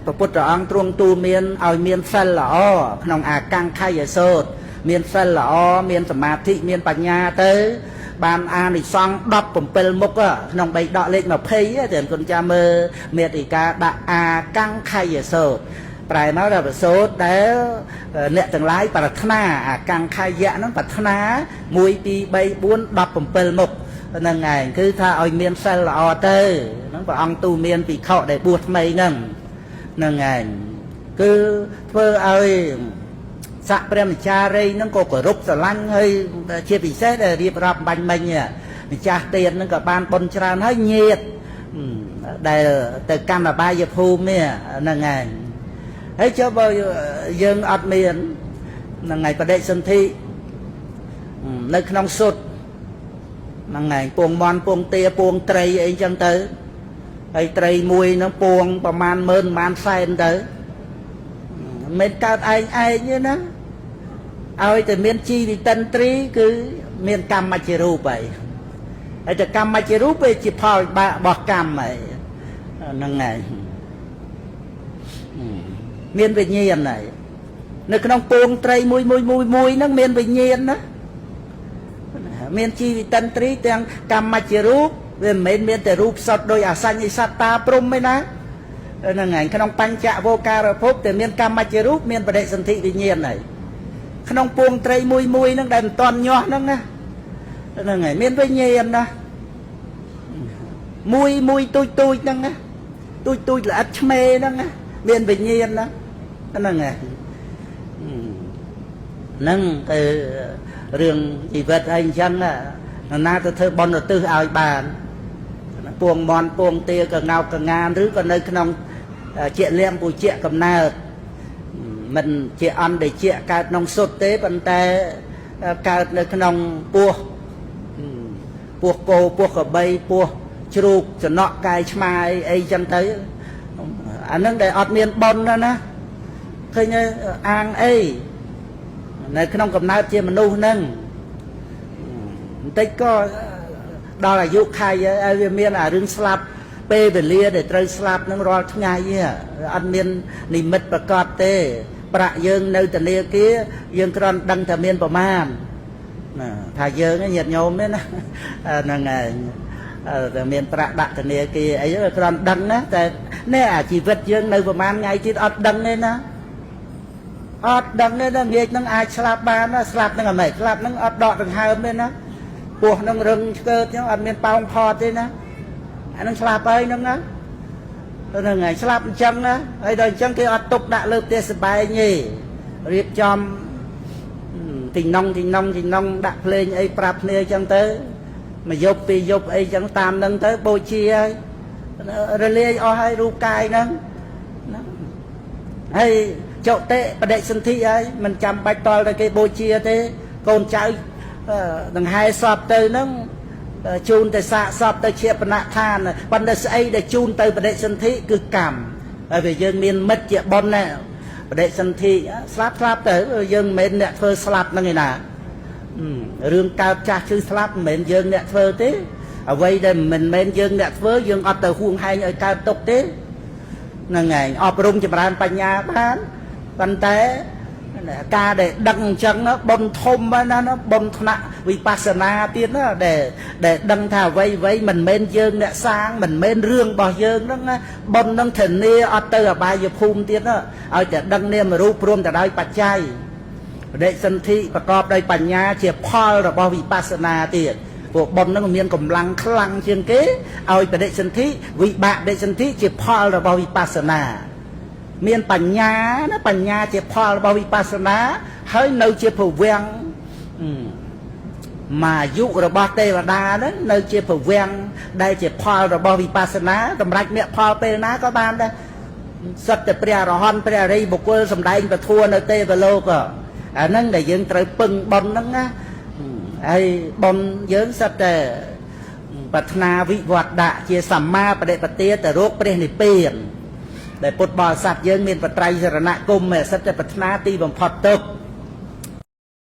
ព្រះពុទ្ធអង្គទ្រង់ទូលមានឲ្យមានសិលល្អក្នុងអាកង្ខយសោតមានសិលល្អមានសមាធិមានបញ្ញាទៅ បានអានិសង្ស17មុខក្នុងបៃដកលេខ20តែគុណចាំមើលមេតិកាដាក់អាកង្ខយសោតប្រែមកដល់ប្រសូតដែលអ្នកទាំងឡាយប្រាថ្នាអាកង្ខយៈហ្នឹងប្រាថ្នា1 2 3 4 17មុខហ្នឹងឯងគឺថាឲ្យមានសិលល្អទៅហ្នឹងព្រះអង្គទូមានភិក្ខុដែលបួសថ្មីហ្នឹងហ្នឹងឯងគឺធ្វើឲ្យស័កព្រះមចារីហ្នឹងក៏គោរពស្រឡាញ់ហើយជាពិសេសដែលរៀបរាប់បាញ់មិញម្ចាស់ទៀនហ្នឹងក៏បានបុណ្យច្រើនហើយញាតដែលទៅកម្មបាយភូមិនេះហ្នឹងឯងហើយចុះបើយើងអត់មានហ្នឹងហើយបដិសន្ធិនៅក្នុងសុទ្ធហ្នឹងឯងពងមន់ពងទាពងត្រីអីចឹងទៅហើយត្រីមួយហ្នឹងពងប្រមាណម៉ឺនប្រមាណសែនទៅមិនកើតឯងឯងទេណាឲ្យតែមានជីវិតិន្ទ្រីគឺមានកម្មជារូបហើយហើយតែកម្មជារូបវាជាផលវិបាករបស់កម្មហើយហ្នឹងហើយមានវិញ្ញាណហើយនៅក្នុងពងត្រីមួយមួយមួយមួយហ្នឹងមានវិញ្ញាណណាមានជីវិតិន្ទ្រីទាំងកម្មជារូបវាមិនមែនមានតែរូបសុទ្ធដោយអសញ្ញសត្តាព្រំឯណាហ្នឹងហើយក្នុងបញ្ចវោការភពតែមានកម្មជារូបមានបដិសន្ធិវិញ្ញាណហើយក្នុងពងត្រីមួយមួយហ្នឹងដែលមិនតន់ញាស់ហ្នឹងណាហ្នឹងហើយមានវិញ្ញាណណាមួយមួយទូចទូចហ្នឹងណាទូចទូចល្អិតឆ្មេហ្នឹងណាមានវិញ្ញាណណាហ្នឹងហើយហ្នឹងគឺរឿងជីវិតអីអញ្ចឹងណាទៅធ្វើបុណ្យឧទ្ទិសឲ្យបានពងមន់ពងទាកងោកកងានឬក៏នៅក្នុងជាលៀមពូជាកំណើតមិនជាអន្តជាកើតក្នុងសុទ្ធទេប៉ុន្តែកើតនៅក្នុងពោះពោះគោពោះក្របីពោះជ្រូកចំណក់កាយឆ្មាអីចឹងទៅអានឹងដែលអត់មានបុណ្យណាណាឃើញអាងអីនៅក្នុងកំណើតជាមនុស្សហ្នឹងបន្តិចក៏ដល់អាយុខៃហើយវាមានអារឿងស្លាប់ពេលវេលាដែលត្រូវស្លាប់នឹងរាល់ថ្ងៃអត់មាននិមិត្តប្រកបទេ ប្រាក់យើងនៅធនាគារយើងគ្រាន់ដឹងថាមានប្រមាណណាថាយើងញាតិញោមទេណាហ្នឹងហើយតែមានប្រាក់ដាក់ធនាគារអីគ្រាន់ដឹងណាតែនេះអាជីវិតយើងនៅប្រមាណថ្ងៃទៀតអត់ដឹងទេណាអត់ដឹងទេណាងាកនឹងអាចស្លាប់បានណាស្លាប់នឹងអាម៉េចស្លាប់នឹងអត់ដកដង្ហើមទេណាពោះនឹងរឹងឆ្កើតចឹងអត់មានប៉ោងផតទេណាអានឹងស្លាប់ហើយហ្នឹងណាហ្នឹងហើយស្លាប់អញ្ចឹងណាហើយដល់អញ្ចឹងគេអត់ទុកដាក់លើផ្ទះសបែងទេរៀបចំទីណងទីណងទីណងដាក់ភ្លេងអីប្រាប់គ្នាអញ្ចឹងទៅមួយយប់ពីរយប់អីចឹងតាមហ្នឹងទៅបូជាហើយរលាយអស់ហើយរូបកាយហ្នឹងណាហើយចុតិបដិសន្ធិហើយមិនចាំបាច់តល់តែគេបូជាទេកូនចៅដង្ហែសពទៅហ្នឹងជូនតែសាកសពទៅជាបណឋានប៉ុន្តែស្អីដែលជូនទៅបដិសន្ធិគឺកម្មហើយវាយើងមានមិត្តជាបុណ្យណាបដិសន្ធិស្លាប់ស្លាប់ទៅយើងមិនមែនអ្នកធ្វើស្លាប់ហ្នឹងឯណារឿងកើតចាស់ឈឺស្លាប់មិនមែនយើងអ្នកធ្វើទេអ្វីដែលមិនមែនយើងអ្នកធ្វើយើងអត់ទៅហួងហែងឲ្យកើតទុកទេហ្នឹងឯងអប់រំចម្រើនបញ្ញាបានប៉ុន្តែការដែលដឹងអញ្ចឹងបុណ្យធំណាណាបុណ្យថ្នាក់វិបស្សនាទៀតណាដែលដឹងថាអ្វីអ្វីមិនមែនយើងអ្នកសាងមិនមែនរឿងរបស់យើងហ្នឹងណាបុណ្យហ្នឹងធានាអត់ទៅអបាយភូមិទៀតណាឲ្យតែដឹងនាមរូបព្រមទៅដោយបច្ច័យបដិសន្ធិប្រកបដោយបញ្ញាជាផលរបស់វិបស្សនាទៀតពួកបុណ្យហ្នឹងមានកម្លាំងខ្លាំងជាងគេឲ្យបដិសន្ធិវិបាកបដិសន្ធិជាផលរបស់វិបស្សនាមានបញ្ញាណាបញ្ញាជាផលរបស់វិបស្សនាហើយនៅជាភវង្គមាយុរបស់ទេវតាហ្នឹងនៅជាភវង្គដែលជាផលរបស់វិបស្សនាសម្រាប់មគ្គផលពេលណាក៏បានដែរសិតតែព្រះអរហន្តព្រះអរិយបុគ្គលសម្ដែងពធនៅទេវលោកអាហ្នឹងដែលយើងត្រូវពឹងបុណ្យហ្នឹងណាហើយបុណ្យយើងសិតតែប្រាថ្នាវិវត្តដាក់ជាសម្មាបដិបទាទៅរកព្រះនិព្វានដែលពុទ្ធបរិស័ទយើងមានបត្រៃសរណគមសិតតែប្រាថ្នាទីបំផុតទុក